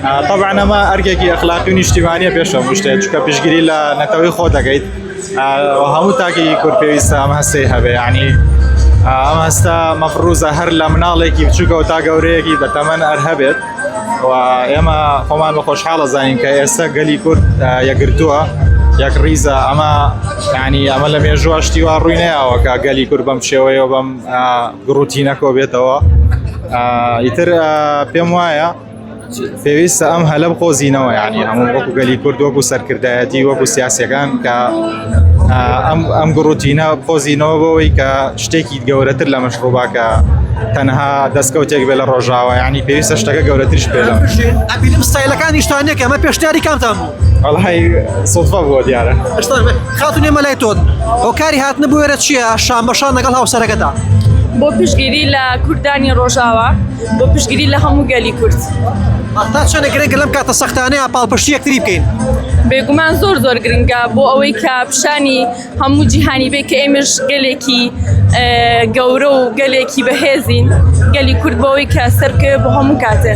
تەبعەن ئەمە ئەرکێکی ئەخلاقی و نیشتیمانیە پێش هەموو شتێک چونکە پشتگیری لە نەتەوەی خۆ دەکەیت هەموو تاکی کورد پێویستە ئەم هەستەی هەبێ یعنی ئەم هەستە مەفروزە هەر لە مناڵێکی بچووکەوە تا گەورەیەکی بە تەمەن ئەر هەبێت و ئێمە خۆمان بە خۆشحاڵە زانین کە ئێستا گەلی کورد یەکگرتووە یەک ڕیزە ئەمە یعنی ئەمە لە مێژووە شتی وا ڕووی نەیاوە کە گەلی کورد بەم شێوەیە و بەم گڕوتینە کۆ بێتەوە ئیتر پێم وایە پێویستە ئەم هەلە بقۆزینەوە یعنی هەموو وەکو گەلی کورد وەکو سەرکردایەتی وەکو سیاسەکان کە ئەم ئەم گڕوتینە بقۆزینەوە بۆەوەی کە شتێکی گەورەتر لە مەشروبا کە تەنها دەستکەوتێک بێ لە ڕۆژاوە یعنی پێویستە شتەکە گەورەتریش پێ لەم ئەبینم ستایلەکانیشتان یەکە ئەمە پێشنیاری کامتان بوو وەڵی سوتفە بووە دیارە خاتون ئێمە لای تۆن هۆکاری هاتنە بۆ ئێرە چییە شان بە شان لەگەڵ هاوسەرەکەتا؟ بۆ پشتگیری لە کوردانی ڕۆژاوا بۆ پشتگیری لە هەموو گەلی کورد. تا چەندە گرنگە لەم کاتە سەختانەیە پاڵپشتی یەکتری بکەین؟ بێگومان زۆر زۆر گرنگە بۆ ئەوەی کە پیشانی هەموو جیهانی بێ کە ئێمەش گەلێکی گەورە و گەلێکی بەهێزین گەلی کورد بۆ ئەوەی کە سەرکەوێ بۆ هەموو کاتێ.